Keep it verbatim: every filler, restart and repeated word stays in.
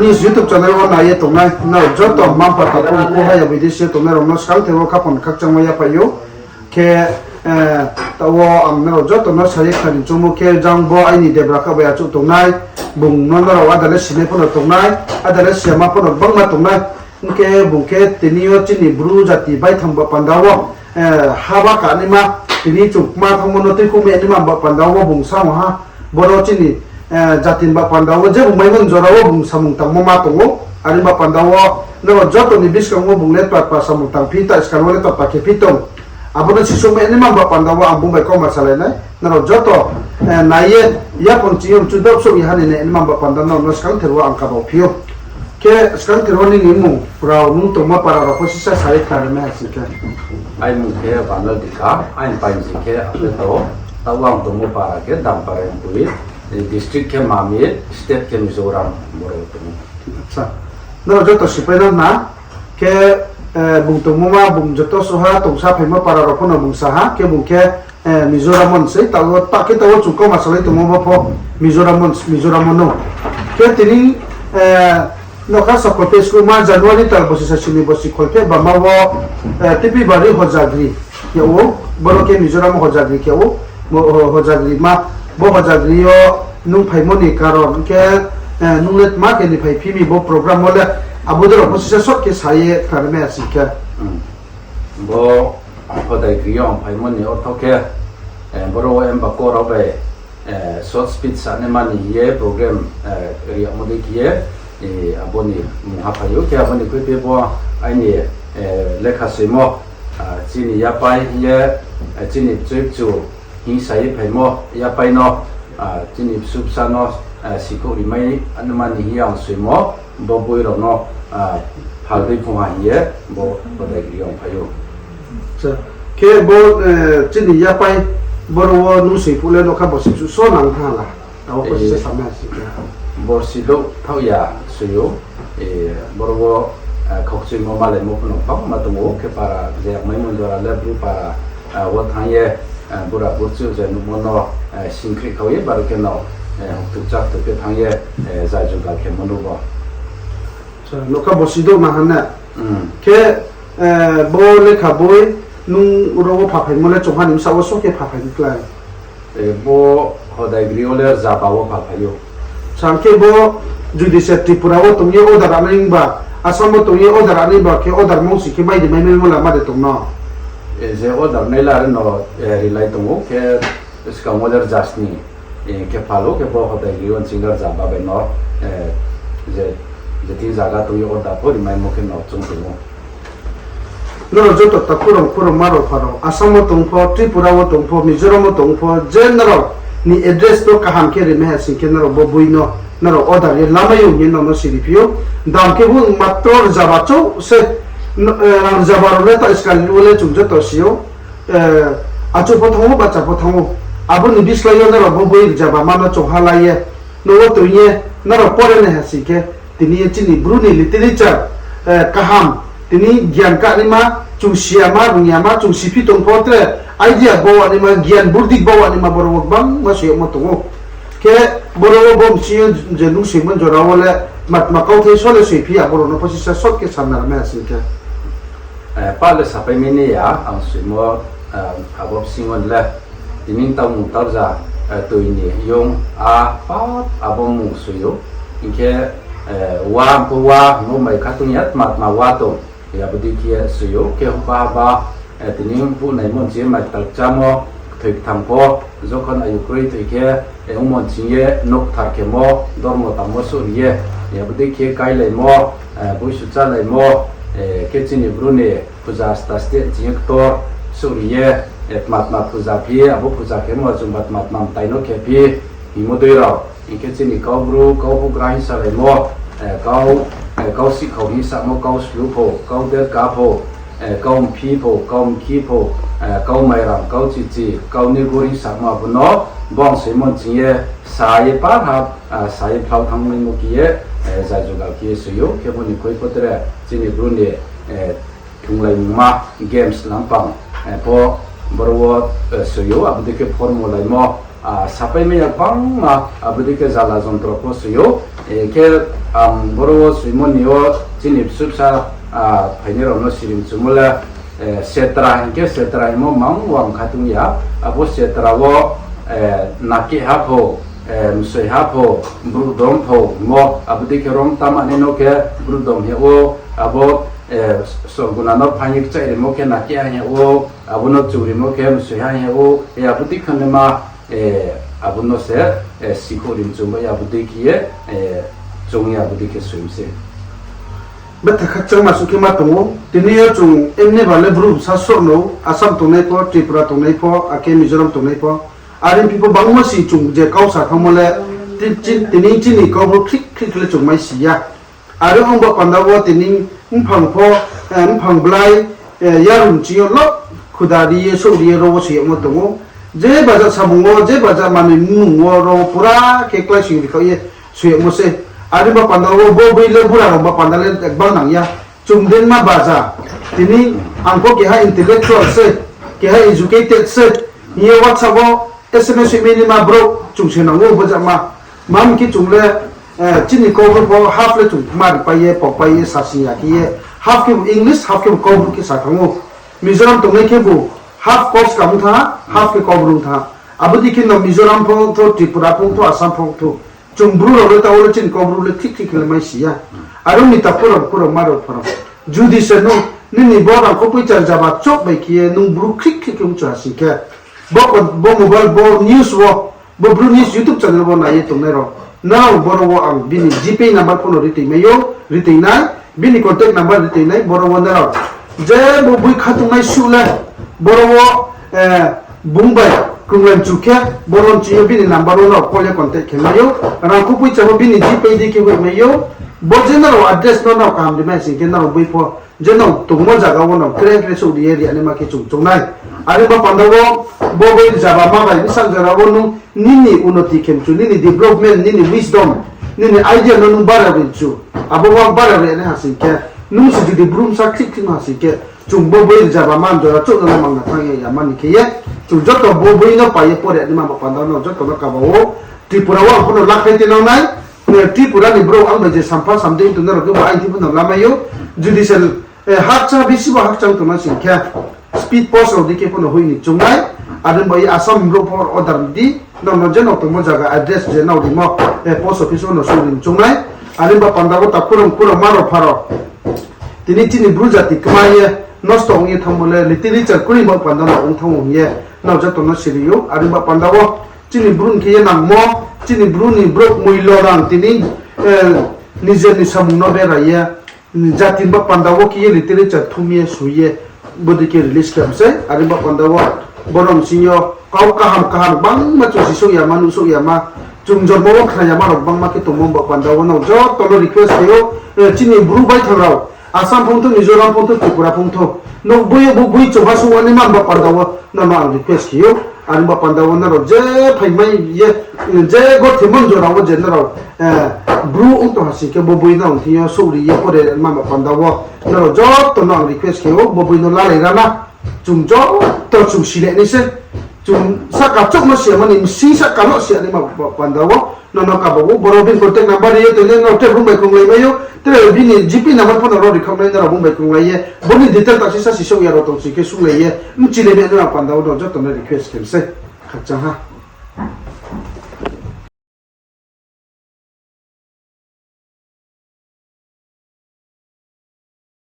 News YouTube channel wo nai ye tongnai nrao joto mma-mpha, takhu mkhu, haya bidesi yo tongnai rao no skangther wo khaphang khakchangmo yaphai ou. Khe, eh, taoh wo ang nrao joto no sa ye khnari choungmo khe, jang bo aini debra kha bai achouh tongnai, bung no nrao áda le sinai pho no tongnai, áda le siyama pho no gbangma tongnai. Hing khe bung khe tini yo chini Bru jati baithang ba panda wo, eh, ha ba kanaima, tini chung kma thanngmo no tuikhouh mai naima ba panda wo bung sa ong ha. Boro chini, eh, jati ni ba panda wo je bung maimo ni jora wo bung samung tangmo ma tong ou. Are ba panda wo nrao joto ni buskang wo bung le tma tma samung tang phi, ta skang wo le tma tma khe phi tong. Abo no sisouh mai naima ba panda wo ang bung bai kauma salai nai. Nrao joto, eh, nai ye yaphang chiyong chu dopsouh ye ha ni nai naima ba panda no, no skangther wo ang kaba phi ou. Khe skangther wo nini mmung rao, nung tongmo para rao pho sisa sa ye khnari mai ha sing khe. Aini mmung khe Banal Dika, aini painsi khe Apeto, taoh ang tongmo para khe Dampara Empui, district khe Mamit, state khe Mizoram, boro tong ou. Acha. Nrao joto sipai no na, khe, eh, bung tongmo ma, bung joto suha tongsa phaimo para rao pho no bung sa ha, khe bung khe, eh, Mizoram wo ni sei, taoh wo, ta khe taoh wo chung kauma salai tongmo bo pho Mizoram wo, Mizoram wo no. Khe tini, eh, nokha sa kholpheh school ma January tal bosi sasini bosi kholpheh bama wo, eh, Tipibari Hojagri khe ou, boro khe Mizoram Hojagri khe ou, bo, ho-, Hojagri ma, bo Hojagri yo nung phaimo ni karon khe, eh, nung le tma khe ni phai phi mi bo program wo le, abo de rao pho sisa short khe sa ye khnari mai ha sing khe. Bo Hojagri yo ang phaimo ni ortho khe, eh, boro wo emba ko rao bai, eh, short speech sanaima ni hing ye program, eh, ri yagmo dei khe ye, eh, abo ni mmung ha phai ou. Khe abo ni khuiphi bo aini, eh, lekha soimo, ah, chini yapai hing ye, eh, chini bchoi bchu hing sa ye phaimo yapai no, ah, chini bsu bsa no, ah, sikhouh rimai naima ni hing ye ang soimo, bo boi rao no, ah, phal dei phung ha hing ye, bo Hojagri yo ang phai ou. Khe bo, eh, chini yapai, boro wo nung soi phuh le nokha bosi chu so nang thanng la. Abo pho sisa samai ha sing khe. Borsi douh thaoh ya soi ou, eh, boro wo, eh, khaukchuimo malaimo pho no gbangma tong ou, khe para je maimo jora le Bru para, eh, wo thanng ye, eh, bura burchu je nuhmo no, eh, singkhrih khao ye, baro khe no, eh, hoktuk chaktuk khe thanng ye, eh, zai jugal khemo no bo. Nokha bosi douh na ha na. Khe, eh, bo lekha boi, nung ro wo phaphaimo le chungha ni bsa wo so khe phaphai ni klái? Eh, bo Hojagri yo le rzaba wo phaphai ou. Sa khe bo judi se Tripura wo tong ye order ranai ba, Assam wo tong ye order ranai ba khe order mong si khe mai di mai maimo la ma de tong no? Eh, je order nai la are no, eh, rilai tong ou khe skang wo le rzasni, eh, khe phal ou khe bo Hojagri yo nching le rzaba bai no, eh, je, je thing zaga tong ye order pho rimaimo khe no chung tong ou. Nrao joto takhu rao, khurao, ma rao, pha rao, Assam wo tong pho, Tripura wo tong pho, Mizoram wo tong pho, je nrao ni address no kaham khe rimai ha sing khe nrao bo boi no nrao order ye lamai ou hing ye nrao no siri phi ou. Dam khe bo matro rzaba chouh se, n-, eh, rang rzaba rao le ta skali wo le chung joto si ou, eh, achouh pho thanng ou, bacha pho thanng ou. Abo ni bislái yo nrao bo boi rzaba ma no chungha la ye, no wo tong ye, nrao pore nai ha sing khe, tini ye chini Bru ni literature, eh, kaham, tini gyan kanaima, chung siyama, rungyama, chung siphi tong pho tre, idea bau anaima, gyan burdi bau anaima, boro wo gbangma soi yagmo tong ou. Khe boro wo bo bsing yo je nung soimo jora wo le, tma tma kauthai so le soiphi ya, boro no pho sisa short khe samna ramai ha sing khe. Eh, pa le sapai mi ni ya, ang soimo, eh, abo bsing yo le, tini tau mung tarja, eh, toi ni yong, a, pa, abo mung soi ou. Hing khe, eh, wa, bo wa, no mai khatung ya, tma tma wa tong, ya bo dei khe soi ou, khe haba haba, eh, tini buh naimo nching ye mai ktal kchamo, kthoi kthang pho, jokhon ayu kroi thoi khe, eh, ongmo nching ye, nouh kthar khemo, dormo tangmo souh ri ye, ya bo dei khe kailaimo, eh, boisu chálaimo, eh, khe chini Bru ni, phuja sta state nching ye ktor, souh ri ye, eh, tma tma phuja phi, abo phuja khemo chung ba tma tma mtai no khe phi, hingmo dei rao. Hing khe chini kau Bru, kau houhgra hing salaimo, eh, kau, eh, kau sihkhau hing samo, kau slu pho, kau derka pho, eh, kau mphi pho, kau mkhi pho, eh, kau mairam, kau chichi, kau nigur hing samo abo no, bong soimo nching ye, sa ye par ha, ah, sa ye phlao thanngmaimo khe ye, eh, zai jugal khe ye soi ou, khe bo ni khui pho tre, chini Bru ni, eh, thunglaimungma games lampang, eh, pho boro wo, eh, soi ou, abo dei khe phormulaimo, Sapai mai ya bangma abo dei khe jala jontro pho soi ou. Khe ang boro wo soimo ni yo chini bswksa phainai rao no sirimchumo le, setra hing khe setra hingmo mang wang kha tong ya. Abo setra wo nakehha pho, msoiha pho, brouh dom pho hingmo abo dei khe rom tama nai no khe brouh dom hing ou, abo sorguna no phaing ye kchaih rimo khe nakehha hing ou, abo no chung rimo khe msoiha hing ou, abo dei khe naima, abo no se sikhouh rimchung bai abo dei khe ye, chung ye abo dei khe soi mi se. Betha khakchangma suh khe ma tong ou. Tini yo chung emne ba le brouh bsa sroh no, Assam tongnai pho, Tripura tongnai pho, akhe Mizoram tongnai pho. Are phi pho bangma si chung je kau sa thanngmo le, tini chini kau brouh khrih khrih khe le chung mai si ya. Are ong ba panda wo tini mphang pho, mphang blai, yarung ching yo lo khuda ri ye, souh ri ye, ro wo soi yagmo tong ou. Je baja samung wo, je baja manoi mmung wo, ro wo pura khe klái sing ri khaoh ye soi yagmo se. Are ba panda wo bo boi le bura rao ba panda le ekbang nang ya. Chung dei ma baja. Tini ang pho keha intellectual se, keha educated se hing ye WhatsApp wo S M S soimai naima brouh chung se nang ou bo jama. Tma hing khe chung le, chini kau bru pho half le chung kma ripai ye, paupai ye, sasing ya khe ye, half khebu English, half khebu kau bru khe sa thanng ou. Mizoram tongnai khebu half kau skam ong thanng ha, half khe kau bru ong thanng ha. Abo dei khe no Mizoram pho ong thou, Tripura pho ong thou, Assam pho ong thou, chung bru rao le taoh wo le chini kau bru le khrih khrih khe le mai si ya. Are ong ni takhu rao, khu rao, ma rao, pha rao, judi se nung nini bo rang kho poicha rzaba chouh bai khe ye nung bru khrih khrih khe ongchu ha sing khe, bo mobile, bo news wo, bo bru news YouTube channel wo nai ye tongnai rao, nrao boro wo ang bini GPay number pho no ri toimai ou, ri toi nai, bini contact number ri toi nai, boro wo nrao je bo boi khatungnai suh le, boro wo bung bai krunglai mchu khe, boro nching yo bini number wo nrao call ye contact khe mai ou, rang kho poicha pho bini GPay di khe hoih mai ou, bo je nrao address no nrao kaham ri mai sing khe nrao boi pho je nrao tongmo zaga wo nrao kre kre souh ri ye ri ya naima khe chung choung nai. Are ba panda wo bo boi rzaba ma bai bsa jora wo nung nini unoti khe mchu, nini development, nini wisdom, nini idea no nung bara ri mchu. Abo wo bara ri ya nai ha sing khe, nung se judi bru bsa khrih khrih ha sing khe, chung bo boi rzaba ma jora chouh no le mangna thanng ye ya ma ni khe ye, chung joto bo boi no pai ye pore naima ba panda no joto no kaba ou. Tripura wo ang pho no lakhai te nang nai, Tripura ni brouh ang bai je sampha samdei tongnai rao khe bo aini pho no lamai ou. Judi se hakchang bisi bo hakchang tongna sing khe, speed post rao di khe pho no hoih ni choung nai. Are ba ye Assam brouh pho order di, nrao no je nrao tongmo zaga address je nrao rimo, post office wo no sung ri choung nai. Are ba panda wo takhu rao, khu rao, ma rao, pha rao, tini chini bru jati kma ye nosto ong ye thanngmo le literature kroi ba panda no ong thanng ou hing ye nrao joto no siri ou. Are ba panda wo chini bru ni khe ye nangmo, chini bru ni brouh moilo rang tini, nijer ni samung no bera ye, jati ni ba panda wo khe ye literature thum ye soi ye, bodei khe release khe mi sei. Are ba panda wo boro bsing yo kau kaham kaham gbangma chung sisouh yama, nuhsouh yama, chung jormo wo khna yama rao gbangma khe tongmo ba panda wo nrao joto no request khe ou, chini bru baithang rao, Assam pho ong thou, Mizoram pho ong thou, Tripura pho ong thou, nrao boi yo bo boi chouhha sung wa naima ba panda wo nrao no ang request khe ou. Are ba panda wo nrao je phaimai ye, je gothemo jora wo je nrao bru ong tong ha sing khe bo boi nrao thing yo souh ri ye pore ma ba panda wo nrao joto no ang request khe ou, bo boi no lalai ra na. Chung joto chung sile nai se. Chung sahka chouh no si ya mani, bsing sahka no si ya naima ba panda wo nrao no kaba ou, boro bini contact number ri ye toi nai, nrao tre bung bai krunglai mai ou, tre bini GPay number pho no ro ri khaoh nai, nrao bung bai krunglai ye, bo ni detail ta sisa sisouh ya rao tong sing khe sunglai ye, mchilai nai naima panda wo nrao joto no request khe mi sei. Khakchang ha.